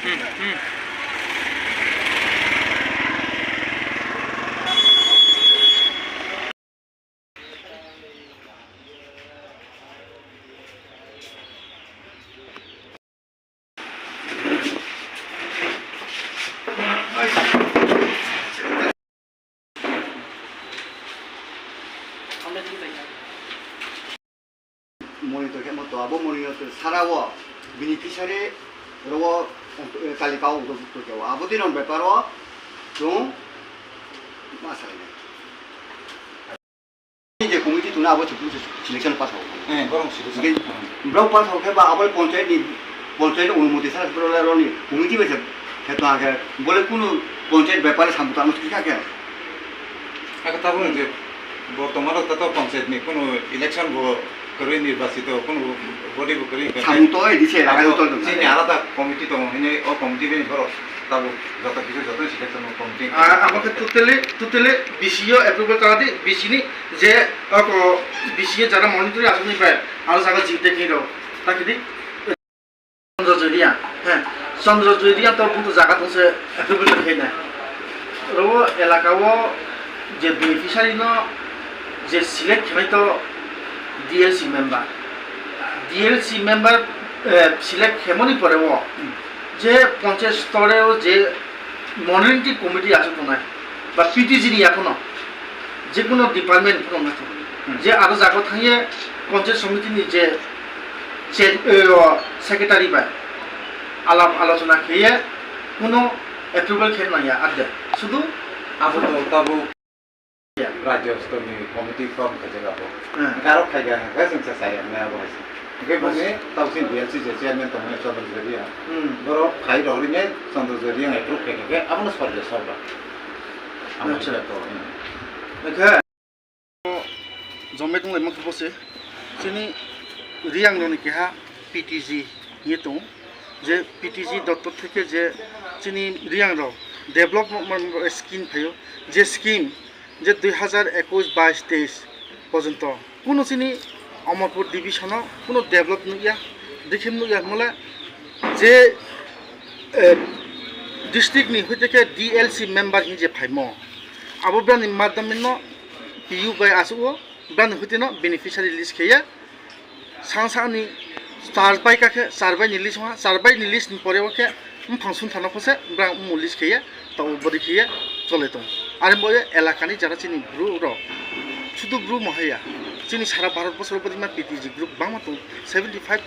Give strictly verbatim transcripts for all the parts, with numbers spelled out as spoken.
Monitor khe mo to abo monitor sara o beneficiary ro o, eh, talika o untobukto khe o. Abo din rok bepar o chwng ma sai nai. Je committee tuna abo chwng selection pass o. Eh, borok selection. Hingke borok pass o khe ba abo panchayat ni, panchayat ni onumoti sara bro la roni committee bai se khe to age bole kunu panchayat bepar samung tangma thwi kha khe. Ako tabuk je bortoman rok tato panchayat ni kunu election bo kwrwi nirbachito kunu body bo kwrwi hwnkhe samung to edi se lagai abo utol dong. Chini alada committee tongo hwnwi o committee bai borok tabuk joto kisu joto selection committee. Ah, abo khe totally, totally B C O approval tara di, B C ni je ako B C O jara monitoring aswkni bai aro jaga jil de khe rok ta khe di. Chandra Joy Reang, he, Chandra Joy Reang to buto jaga tong se approval khe nai. Ro elaka o je beneficiary no je select khe nai to D L C member. D L C member, eh, select khe mani pore o je panchayat store o je monitoring committee aswk tongnai ba P T G ni yaphono je kono department phano wngnathok. Hmm. Je aro jaga thangye panchayat samiti ni je chair, eh, o secretary bai alap alochona kheye kuno approval khe nangya arde. Sudu abo to tabuk Rajya Stolni committee form khaijak abo. Hmm. Hwnkhe aro phaiga hwnkhe chwngsa chaya wngnai abo hai se. Hwnkhe boni tausin D L C je chairman tongmani Chandra Joy Reang. Hmm. Borok phai rok rinai Chandra Joy Reang approve khaikha khe abono sorja sorba. Amo Acha. Hwnkhe to, hmm. Hwnkhe jomai tonglaima khe bo se chini Reang rokni keha P T G hwnwi tongo. Je P T G doptor theke je chini Reang rok development scheme phaio, je scheme je dui hazar ekush bais teis porjonto kuno chini Amarpur division o kuno develop nukya, bikhem nukya hwnmale je, eh, district ni hoite khe D L C member hinwi je phaimo, abo brani madhyamino P U bai aswk o brani hoite no beneficiary list kheye. Sang sangni char bai kakhe, char bai ni list wngkha, char bai ni list ni pore o khe buphang sumthano kho se brang omo list kheye, to bwrwi kheye chole tongo. Are bo elaka ni jara chini bru rok, sudu bru mo haya, chini sara Bharat bosor o bwrwi ma P T G group bangma tongo, seventy five,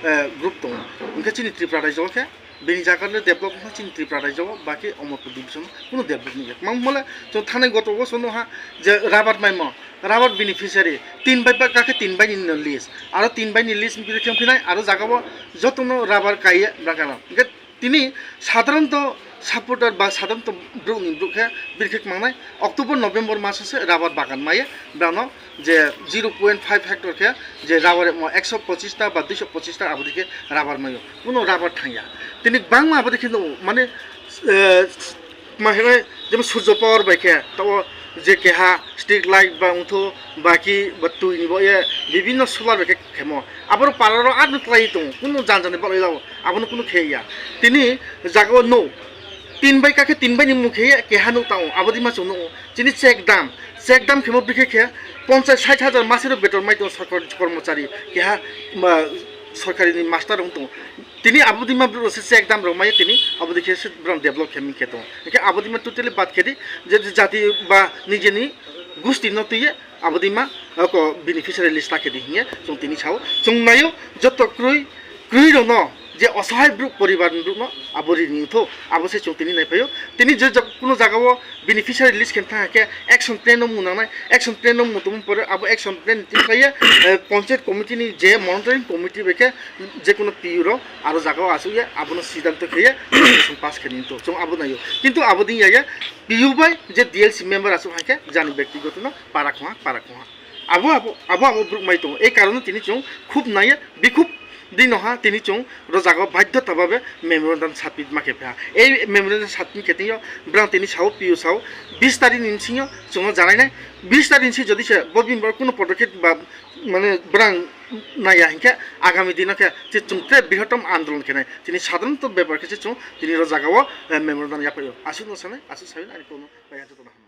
eh, group tongo. Hwnkhe chini Tripura rajyo o khe bini jaga le develop wngkha chini Tripura rajyo o, baki Amarpur division o kunu develop wngya. Mang mole chwng thanai goto o chwng nukha je rubber maimo, rubber beneficiary tin bai ba kakhe tin bai ni no list, aro tin bai ni list bini khe phinai aro jaga o joto no rubber kaiye bwkha no. Hwnkhe tini sadharanto supporter ba sadharanto borok ni borok khe bini khe mangnai October November maso se rubber bagan maiye brano je zero point five hectare khe je rubber mo ekso pochis ta ba duiso pochis ta aboni khe rubber maio, kuno rubber thangya. Tini bangma aboni khe no mane, eh, ma hwnwi jemon surjo power bai khe tao je keha street light ba wngthu baki ba twi ni bo ye bibinno solar bai khe khemo. Aboro para ro ar no twlai tongo, kuno jan jan ni balai lao abono kuno khe ya. Tini jaga o no tin bai kakhe tin bai ni mung khe keha nuk tao aboni ma chwng no chini check dam, check dam khemo bikhe khe ponchas sait hajar masero beton mai tongo sorkar kormochari keha ma sorkari ni master wng tongo. Tini abo dima borok se check dam rok maya tini abo dikhe se borok develop khe ming khe tongo. Hingkhe abo dima totally bad khe di je jati ba nijeni gusti no twiye abo dima ko beneficiary list ta khe di hinye chwng tini sao. Chwng naio joto kwrwi kwrwi rok no je osahai borok poribar ni borok no abo rini wngtho abo se chwng tini nai phaio. Tini je jok kuno jaga o beneficiary list khe thang khe action plan no mung nangnai, action plan no mung tongmung pore abo action plan ni twi khlaiye, eh, panchayat committee ni je monitoring committee bai khe je kuno P U rok aro jaga o achukya abono siddhanto kheye resolution pass khe ninto chwng abo naio. Kintu abo din ya ya P U bai je D L C member achuk hai khe jani byaktigoto no para khongha para khongha abo abo abo abo borok mai tongo. Ei karon no tini chwng khub naiya bikhub Dino ha tini chwng ro jaga o baidhota babe memorandum submit ma khe pha. Ei memorandum submit khe tini o brang tini sao P U sao bis tarik ni bisingo chwng no janai nai. Bis tarik ni si jodi se bo bini borok kuno podokep ba mane brang naiya hinkhe agami dino khe je chwng tere brihotom andolon khenai tini sadharanto bepar khe se chwng tini ro jagao, eh, memorandum yaphaio. Aswkno sanai, aswk sawi ani kokno bai ha jotono hambai.